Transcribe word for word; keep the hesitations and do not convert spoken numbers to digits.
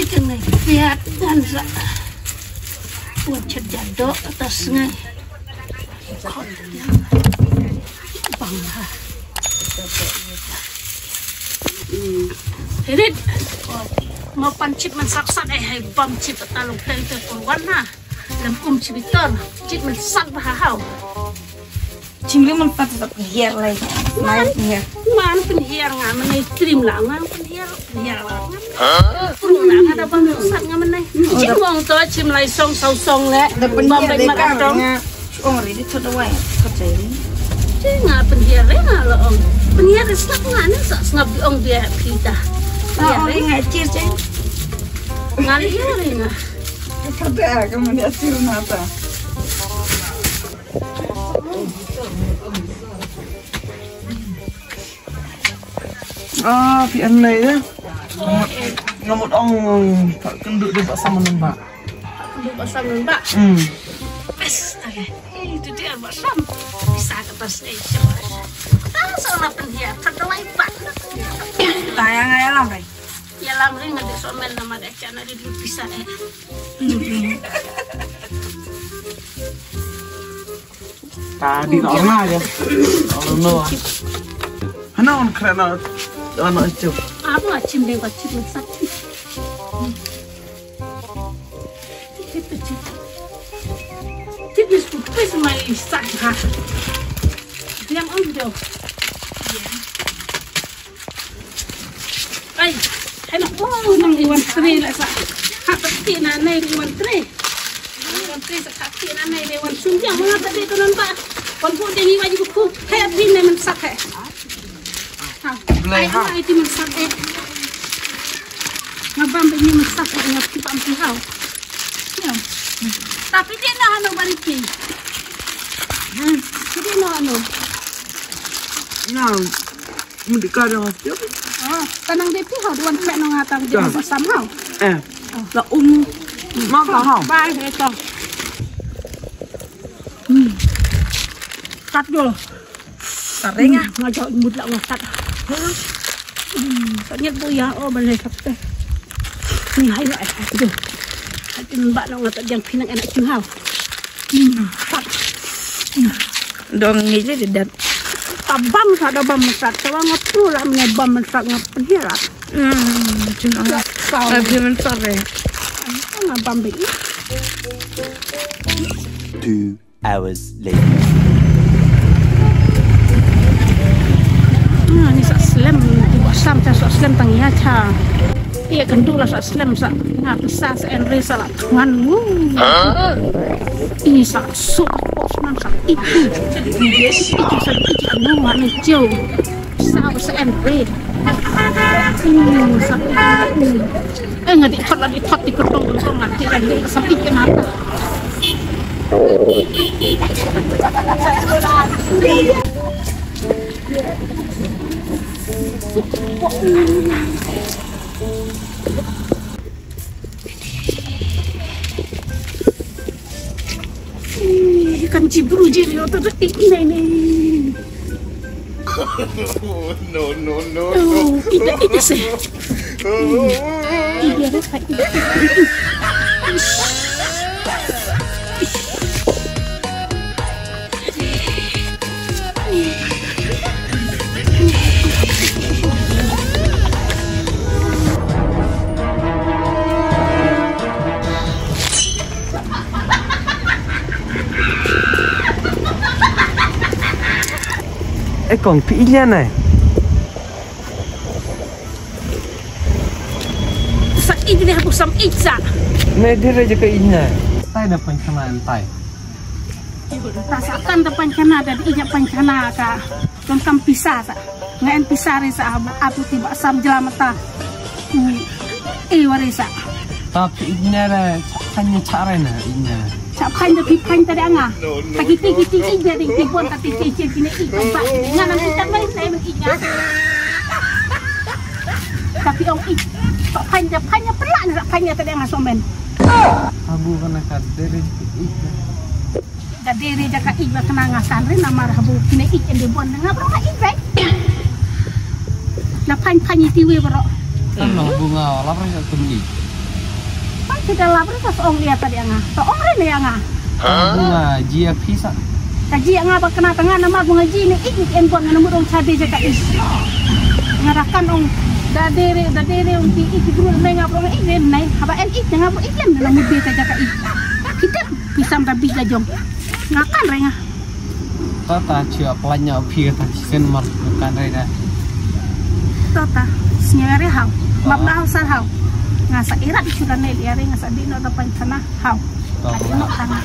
Kane piat kan sa. Wan chet jadok atas ngai. Kot yang bang ha. Edit. Mau pan chip man sat sat eh hai bam chip talung teng te pun wan ha. Lam um chip itor. Chip man sat ba ha hau. Chim li man pat pat pynhiar lai. Man pynhiar. Man pynhiar nga man ai trim la man pynhiar pynhiar la. Pru na nga da ban sat nga man ai. Chim ong to chim lai song sau song le. Da pynhiar de ka nga. Ong ri di thot da wai. Thot chai ri. Chim nga pynhiar re nga lo ong. Pynhiar re sngap nga ne sa sngap di ong dia pita. Ong ri nga chir chai. Nga li re nga. Thot da ka man ai trim na ta. Ah, phi an nei ya. Ngamut ong tak kenduk dia buat sama nembak. Kenduk buat sama nembak. Hmm. Bes, okay. Eh, itu dia buat sam. Bisa ke pas eh. Tak salah pun dia. Kedua ipat. Tayang aja lah, Bre. Ya lah, Bre, ngadek somen nama deh. Cana dia dulu bisa eh. Tadi tak pernah aja. Kalau no. Hana on kena na na cup. Apa cim deh bacip masak. Cip cip. Cip is kupis mai sak ha. Diam on do. Ai, hai na po nang iwan tre la sa. Ha pati na nai iwan tre. Iwan tre sa pati na nai iwan sum dia mana tadi tu nampak. Kon po dia iwan juga ku. Hai pati na man sak hai. Ha. Ai ha. Ai ti man sak eh. Ngabam bini man sak eh ngap ti pam ti hau. Ya. Tapi dia na anu bariki. Hmm. Dia na anu. Na. Mendika dong. Ah, tanang dei ti ha duan pek nong atang dei. Sam ha. Eh. La um. Ma ka ha. Bai he to. Hmm. Kat dul. Taring ah. Ngajak mut la ngakat. Hmm. Sanyet bu ya oh balai kapte. Ni hai la eh. Aduh. Hati mbak nong ngatak jang pinang anak cing ha. Dong ngi je dedat. Tabam sa da bam mesat, sa ngap tu la mene bam mesat ngap penghirat. Hmm, cuma ngap. Kau. Ngap je mesat eh. Ngap bam be. Two hours later. Ah, ni sa slem, tu ba sam cha sa slem tang ya cha. Ïa kan tu la sa slem sa. Na pisa sa en re sa la tuan. Ini sa so pos man sa itu. Itu sa itu nu man jauh. Sa sa en re. Ini sa itu. Eh ngadi thot la di thot di kotong kotong ngadi la di sa itu na. Ih, kan cibru je rio tu tu ik nai ni. No, no, no, no. Oh, ida ida se. Ida ida ida. E kong, phi ïa nai. Sa ïa ne ha ku sam ïa sa. Ne dire je ka ïa nai. Tai da pan khana en tai. Ta sa kan da pan khana da ïa pan khana ka. Kam kam pisa sa. Nga en pisa re sa abu abu ti ba sam jla mata. Hmm. Eh wari sa. Tapi ina re kan ni cara na ina. Sa kan da pi kan ta da nga. Ta kiti kiti ina ding ti pon ta ti ti ti ne i ba. Nga nang kita mai sai mai ina. Tapi ong i. Sa kan da kan ya pela na kan ya ta da nga somen. Abu kana ka dere i. Ka dei re jaka ij ba kena nga san re namar habu kine ij ende bon nga bro ka ij re. La phan phan iti we bro. Ano bunga la phan sa tum ij. Kita lap re ka sa ong ïa ta de nga. Ta ong re ne ïa nga. Nga ji ïa phi sa. Ka ji ïa nga ba kena ta nga namar ba nga ji ne ik ik en bon nga namut ong cha de jaka ik. Nga rakan ong da de re da de re ong ki ik ki gru ne nga bro ik ne nai haba en ik nga bro ik lem na mut de ta jaka ik. Kita pisam ta bi ka jong. Nga kan re nga. Tata chia planya phi ta sen mar kan re da. Tota, sñiaw ïa re haw. Map na haw sar haw. Nga sa irat shu kan ne ïa re nga sa di no da pan sana haw. Tota. Adi no kana.